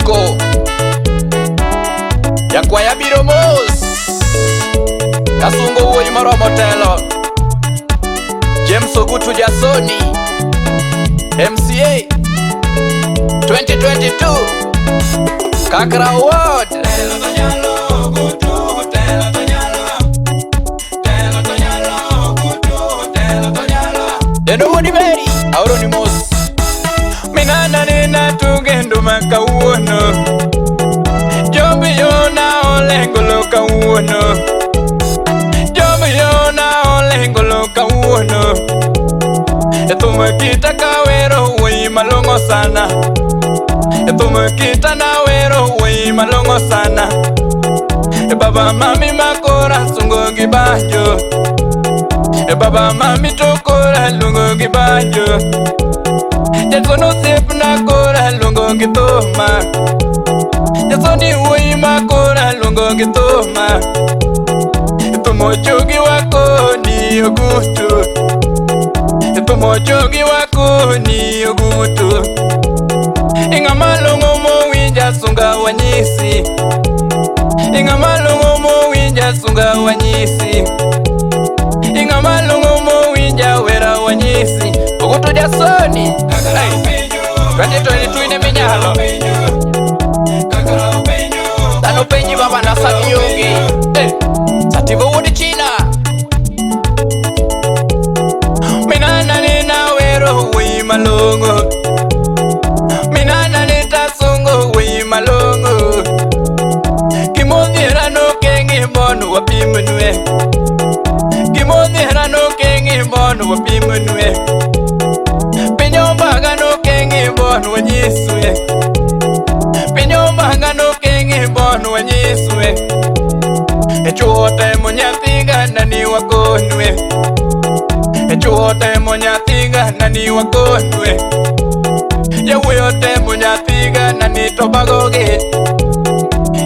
Siko. Jakwaya biro mos. Kasungo wuoyi moromo telo. James Ogutu Jasoni. MCA 2022 Kakra Award. Dendo wuodi Mary, aoro ni mos. Minana nina tugendo ma kawuono. Jomiyona olengolo kawuono. Jomiyona olengolo kawuono. E thum kita kawero wuoyi malong'o sana. E thum kita nawero wuoyi malong'o sana. E baba mami makora sungo gi banjo. E baba mami to kora luongo gi banjo. Jason osiepna kora luongo gi thuma. Jasoni wuoyi makora luongo gi thuma. Thum ochogi wakoni Ogutu. Thum ochogi wakoni Ogutu. Ing'ama long'o mowinja sunga wanyisi. Ing'ama long'o mowinja sunga wanyisi. Ing'ama long'o mowinja wera wanyisi. Ogutu Jasoni. Hey. 2022 ine minyalo. Dhano penji baba na sani onge. Hey. Sativo wuod China. Minana ni nawero wuoyi malong'o. Minana ni tasungo wuoyi malong'o. Gimodhiera nokeng'i mondo wapimnwe. Gimodhiera nokeng'i mondo wapimnwe. Piny ombaga nokeng'i mondo wanyiswe. Piny ombaga nokeng'i mondo wanyiswe. E chuo temo nyathi gana ni wakonwe. E chuo temo nyathi gana ni wakonwe. Yawuoyi otemo nyathi gana ni to bagogi.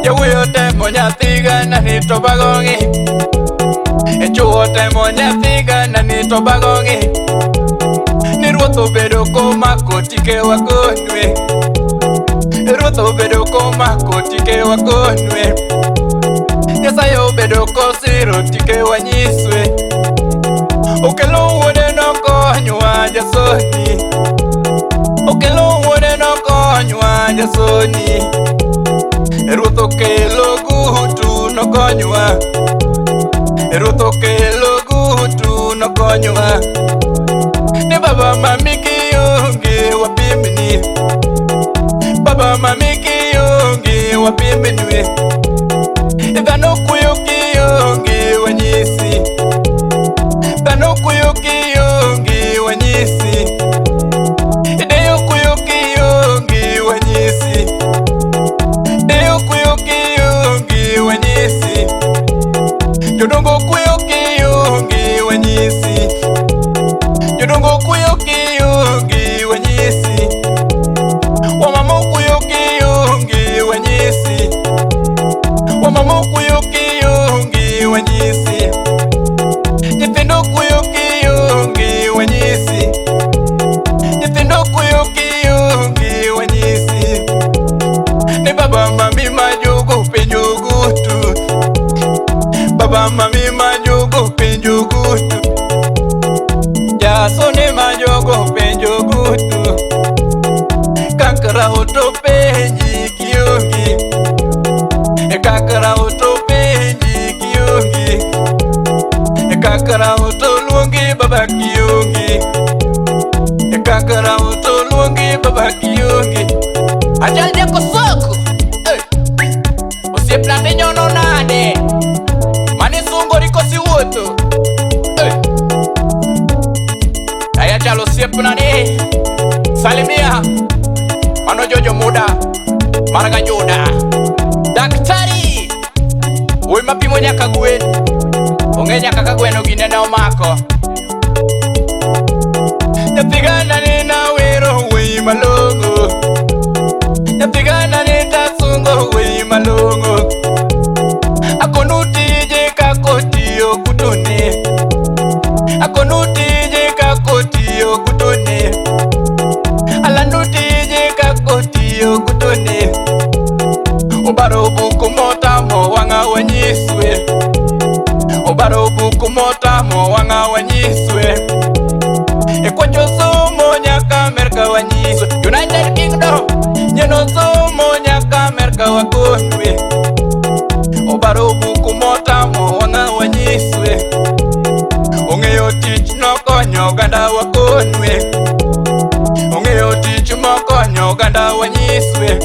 Yawuoyi otemo nyathi gana ni to bagogi. E chuo temo nyathi gana ni to bagogi. Ni ruoth obedo komako tike wakonwe. Ruoth obedo komako tike wakonwe. Nyasaye obedo kosiro tike wanyiswe. Okelo wuode nokonywa Jasoni. Okelo wuode nokonywa Jasoni. Ruoth okelo Ogutu nokonywa. Ruoth okelo Ogutu nokonywa. Ni baba mami kionge wapimni. Baba mami kionge wapimnwe. Dhano kuyo kionge wanyisi. Dhano kuyo kionge wanyisi. Deyo kuyo kionge wanyisi. Deyo kuyo kionge wanyisi. Jodongo kuyo kionge wanyisi. Jodongo kuyo kionge wanyisi. Wamama kuyo kionge wanyisi. Wamama kuyo kionge wanyisi. Nyithindo kuyo kionge wanyisi. Nyithindo kuyo kionge wanyisi. Ni baba mami majogo penjo Ogutu. Baba mami majogo penjo Ogutu. Jasone majogo penjo Ogutu. Kakra oto penji kionge. Kakra oto penji kionge. Kakra oto luongi baba kionge. Kakra oto luongi baba kionge. Achal jakosoko. Osiepna tinyono nade? Mane sungori kosi wuotho. Aya chalo osiepna ni. Salimia. Mano Jojo Muda. Marga Juda. Daktari. Wuoyi mapimo nyaka gwen. Ong'e nyaka ka gweno gine ne omako. Nyathi gana ni nawero wuoyi malong'o. Nyathi gana ni tasungo wuoyi malong'o. Akonu tije kakotiyo kutone. Akonu tije kakotiyo kutone. Alandu tije kakotiyo kutone. Obaro buku motamo wang'a wanyiswe. Obaro buku motamo wang'a wanyiswe. Ekwacho somo nyaka Amerka wanyiswe. United Kingdom nyeno somo nyaka Amerka wakonwe. Obaro buku motamo wang'a wanyiswe. Ong'eyo tich nokonyo oganda wakonwe. Ong'eyo tich mokonyo oganda wanyiswe.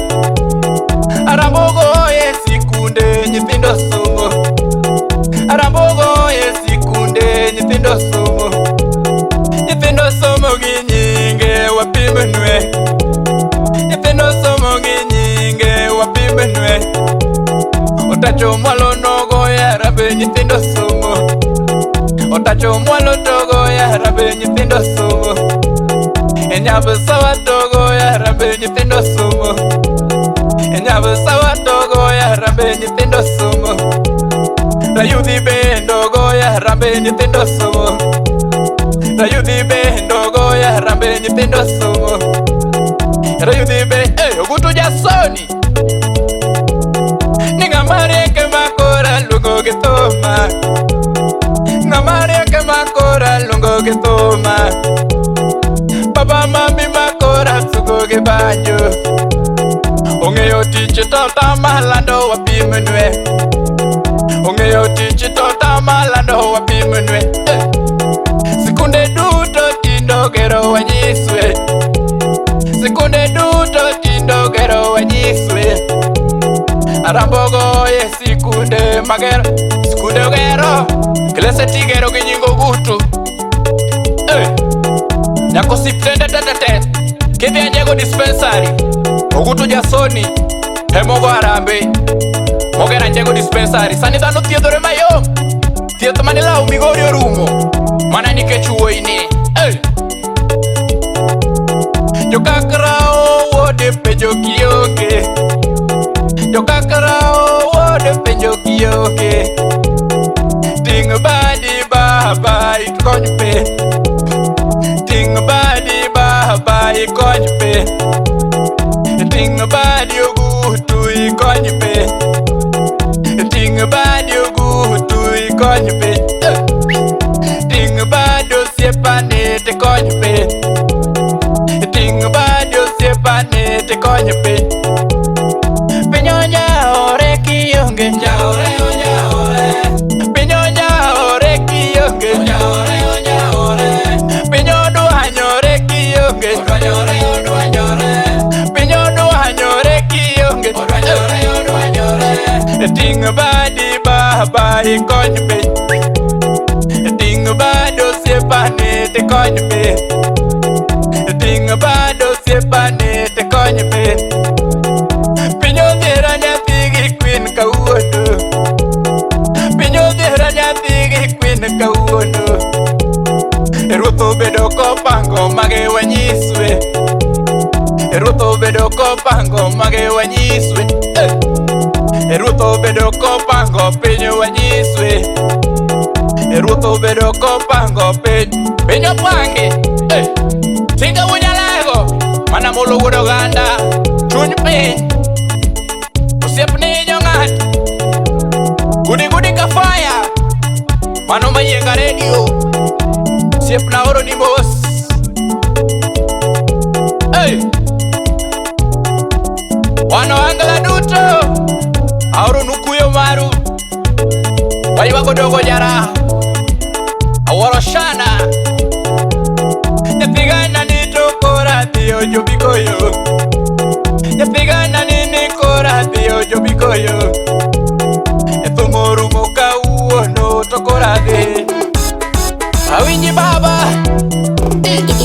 Arambogo e sikunde nyithindo somo. Arambogo e sikunde nyithindo somo. Nyithindo somo gi nyinge wapimnwe. Nyithindo somo gi nyinge wapimnwe. Otacho mwalo nogo ya harambee nyithindo somo. Otacho mwalo togo ya harambee nyithindo somo. E Nyabusawa togo ya harambee nyithindo somo. E Nyabusawa togo ya harambee nyithindo somo. Rayudhi bendo goya harambee nyithindo somo. Rayudhi bendo goya harambee nyithindo somo. Rayudhi be Ogutu Jasoni. Ni ng'ama riek makora luongo gi thuma. Ng'ama riek makora luongo gi thuma. Baba mami makora tugo gi banjo. Ong'eyo tich to tama lando wapimnwe. Ong'eyo tich to tama lando wapimnwe. Sikunde duto tindo gero wanyiswe. Sikunde duto tindo gero wanyiswe. Arambogo e sikunde magero. Sikunde gero. Klese tigero gi nying Ogutu. Nyaka osiptende tetete. Kidhi Anjego dispensary. Ogutu Jasoni emogo harambee. Mogero Anjego dispensary. Sani dhano thiedhore mayom. Thieth manilawo Migori orumo. Mana nikech wuoyi ni. Jokakrao wuode penjo kionge. Jokakrao wuode penjo kionge. Ting' badi baba ikony pe. Ting' badi baba ikony pe. Ting' badi Ogutu ikony pe. Ting' badi Ogutu ikony pe. Ting' badi osiepane tikony pe. Ting' badi osiepane tikony pe. Piny onjawore kionge. Onjawore onjawore. Piny onjawore kionge. Onjawore onjawore. Piny odwanyore kionge. Odwanyore odwanyore. Piny odwanyore kionge. Odwanyore odwanyore. Ting' badi baba ikony pe. Ting' badi osiepane tikony pe. Ting' badi osiepane tikony pe. Piny odhiera nyathi gi kwin kawuono. Piny odhiera nyathi gi kwin kawuono. Ruoth obedo kopango mage wanyiswe. Ruoth obedo kopango mage wanyiswe. Ruoth obedo kopango piny wanyiswe. Ruoth obedo kopango piny. Piny opangi. Tinga wunyalego. Mana molo wuod oganda. Chuny piny. Osiepni hinyo ng'ato. Gudi gudi ka fire. Mano mayienga redio. Osiepna oro ni mos. Wan ohangla duto. Aoro nu kuyo maru. Waywago dogo jaraha. Awuoro shana. Nyathi gana ni to kora dhi ojobi koyo. Nyathi gana ni ni kora dhi ojobi koyo. E thum orumo kawuono to kora dhi. Awinji baba.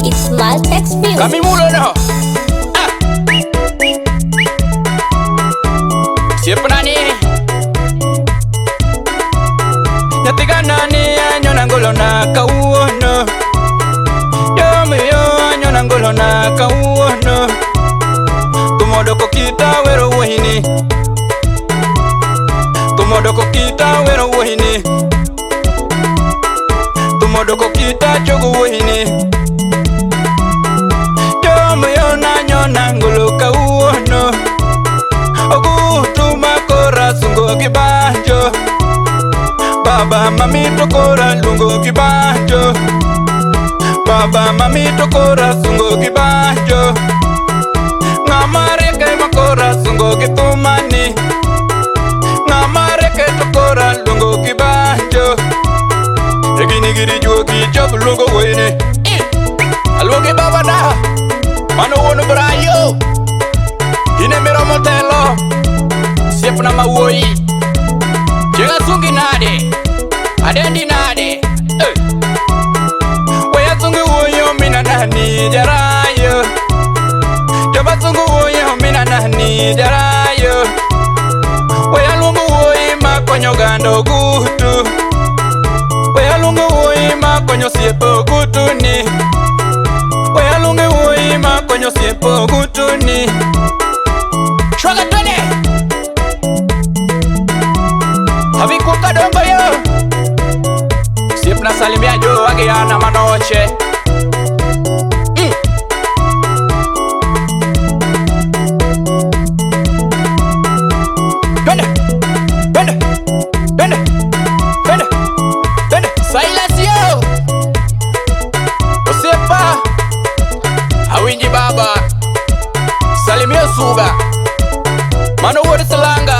It's Maltex Music. Kamimulo no. Osiepna ni. Nyathi gana ni anyona ngolona kawuono. Yomiyo anyona ngolona kawuono. Tumodoko kita wero wuoyini. Tumodoko kita wero wuoyini. Tumodoko kita chogo wuoyini. Yomiyo nanyona ngolo kawuono. Ogutu mako Baba mamito kora luongo gi banjo. Baba mamito kora sungo gi banjo. Ng'ama riek ema kora sungo gi thumani. Ng'ama riek to kora luongo gi banjo. E gini giri juogi job luongo wuoyini. Aluongi baba na. Mano wuon Brayo. In emiromo telo. Osiepna ma wuoyi. Chieng' asungi nade? Adendi nade? Eh. We asungi wuoyo mina nani jarayo. Joma sungu wuoyo mina nani jarayo. We aluongo wuoyi ma konyo oganda Ogutu. We aluongo wuoyi ma konyo osiepe Ogutu ni. We aluongo wuoyi ma konyo osiepe Ogutu ni. Shwaga twende. Havikuka dongo yo. Osiepna salimia jo wagiana manoche. Twende. Twende. Twende. Twende. Twende. Silas yo. Osiepa. Awinji baba. Salimia Suga. Mano wuod Silanga.